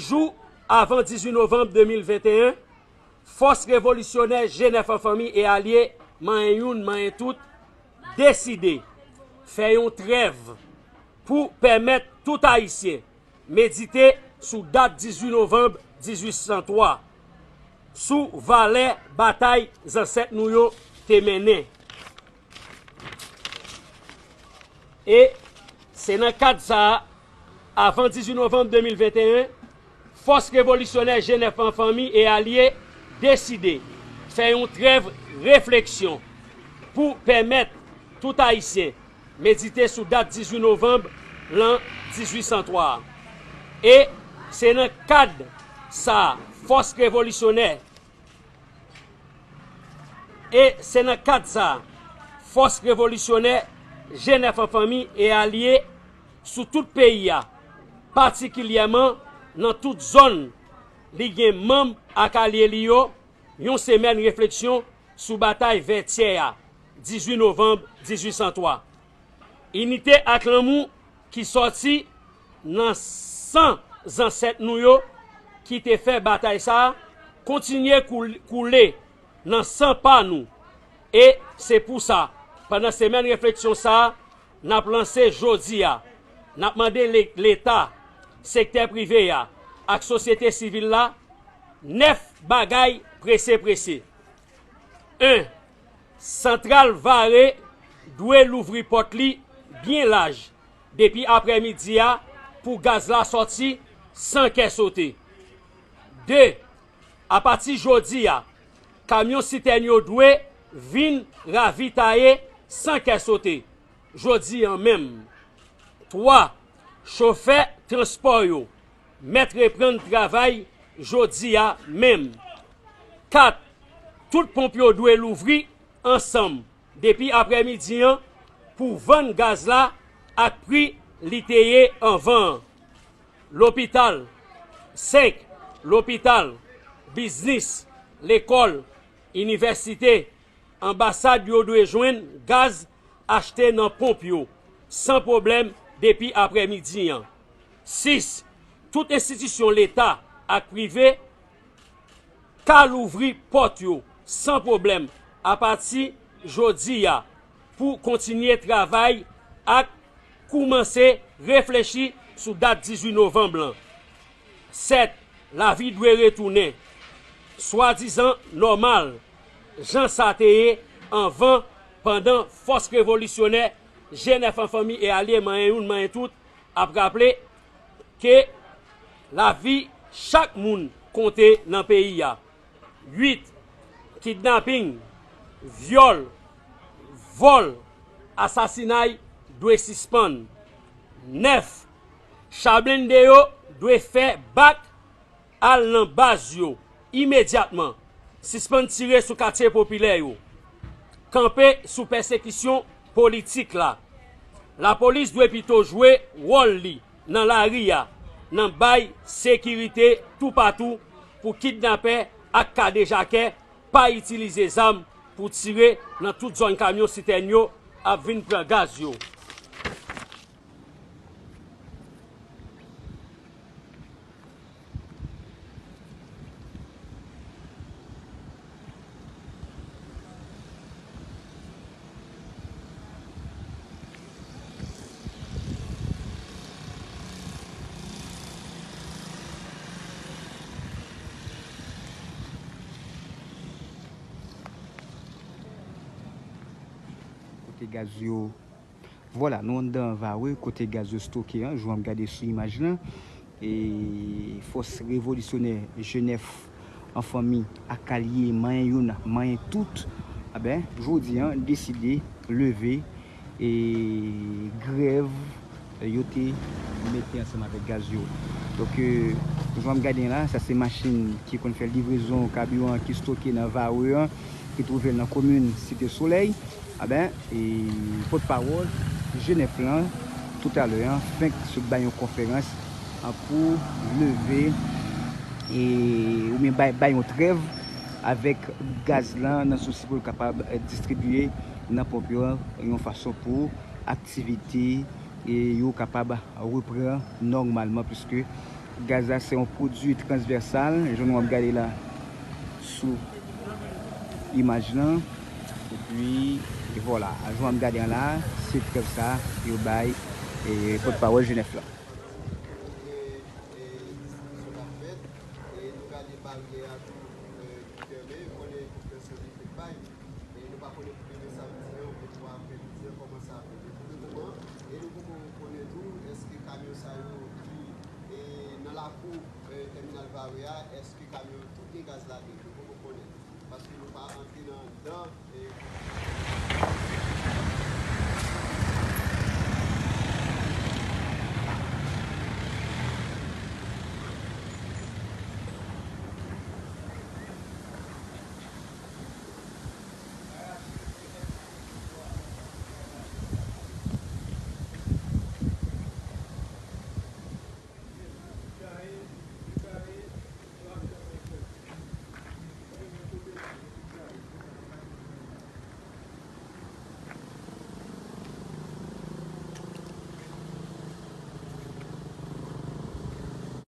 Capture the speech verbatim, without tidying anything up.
Jou avan dizuit novanm de mil venteyen, fòs revolisyonè G nèf an fanmi e alye, manyen youn, manyen tout, deside fè yon trèv pou pèmèt tout Ayisyen medite sou dat dizuit novanm dizuit san twa, sou valè batay zansèt nou yo te mennen. E se nan kad sa a, avan dizuit novanm de mil venteyen, fòs revolisyonè G nèf an fanmi e alye deside fè yon trèv refleksyon pou pèmèt tout Ayisyen medite sou dat dizuit novanm lan dizuit san twa a. E se nan kad sa a, fòs revolisyonè E se nan kad sa a, fòs revolisyonè G nèf an fanmi e alye sou tout peyi a, patikilyèman nan tout zòn li gen manm ak alye li yo, yon semèn refleksyon sou batay Vètyè a, dizuit novanm dizuit san twa. Inite ak lanmou ki sòti nan san zansèt nou yo ki te fè batay sa a kontinye koul-, koule nan san pa nou. E se pou sa, pandan semèn refleksyon sa a, n ap lanse jodi a, n ap mande le-, Leta, sektè prive a ak sosyete sivil la nèf bagay prese prese. En, santral Vare dwe louvri pòt li byen laj depi aprèmidi a pou gaz la sòti san kè sote. De, apati jodi a, kamyon sitèn yo dwe vin ravitaye san kè sote jodi a menm. Twa, chofè transpò yo mèt reprann travay jodi a menm. Kat, tout ponp yo dwe louvri ansanm depi aprèmidi an pou vann gaz la ak pri li te ye anvan an. Lopital, senk, lopital, biznis, lekòl, inivèsite, anbasad yo dwe jwenn gaz achte nan ponp yo san pwoblèm depi aprèmidi an. Sis, tout enstitisyon Leta ak prive ka louvri pòt yo san pwoblèm apati jodi a pou kontinye travay ak koumanse reflechi sou dat dizuit novanm lan. Sèt, lavi dwe retounen swadizan nòmal, jan sa te ye anvan, pandan fòs revolisyonè G nèf an fanmi e alye manyen youn manyen tout ap raple ke lavi chak moun konte nan peyi a. Uit, kidnaping, vyòl, vòl, asasinay dwe sispann. Nèf, cha blende yo dwe fè bak al nan baz yo imedyatman. Sispann tire sou katye popilè yo. Kanpe sou pèsekisyon politik la. Lapolis dwe pito jwe wòl li nan lari a, nan bay sekirite toupatou pou kidnapè ak kadejakè pa itilize zam pou tire nan tout zòn kamyon sitèn yo ap vin pran gaz yo. Kote gaz yo. Vwala, nou anndan Vare, kote gaz yo stoke an, jan w ap gade sou imaj lan. E fòs revolisyonè G nèf an fanmi ak alye manyen youn, manyen tout, a ben, jodi an, deside leve e grèv yo te mete ansanm avèk gaz yo. Donk, e, jan w ap gade la, sa se machin ki konn fè livrezon kabiran ki stoke nan Vare an, ki twouve l nan komin Site Solèy. A ben, e, pòtpawòl G nèf lan, toutalè an, fenk sot bay yon konferans, a, pou leve, e, oubyen bay, bay yon trèv avèk gaz lan nan sousi pou l kapab, e, distribiye nan ponp yo yon fason pou aktivite, e, yo kapab reprann nòmalman, piske Gaz la se yon pwodui transvèsal, jan nou ap gade la sou imaj lan. Epi, e vwala, jan w ap gade an la, se prèv sa yo bay e pòtpawòl G nèf la. E nou pa konnen pou demen samdi an oubyen pou aprè midi an kòman sa ap rete. Pou le moman, e nou poko konnen tou èske kamyon sa yo ki e, nan lakou e, tèminal Vare a, èske kamyon yo tout gen gaz ladan yo. Nou poko konnen. Paske nou pa antre nan anndan e,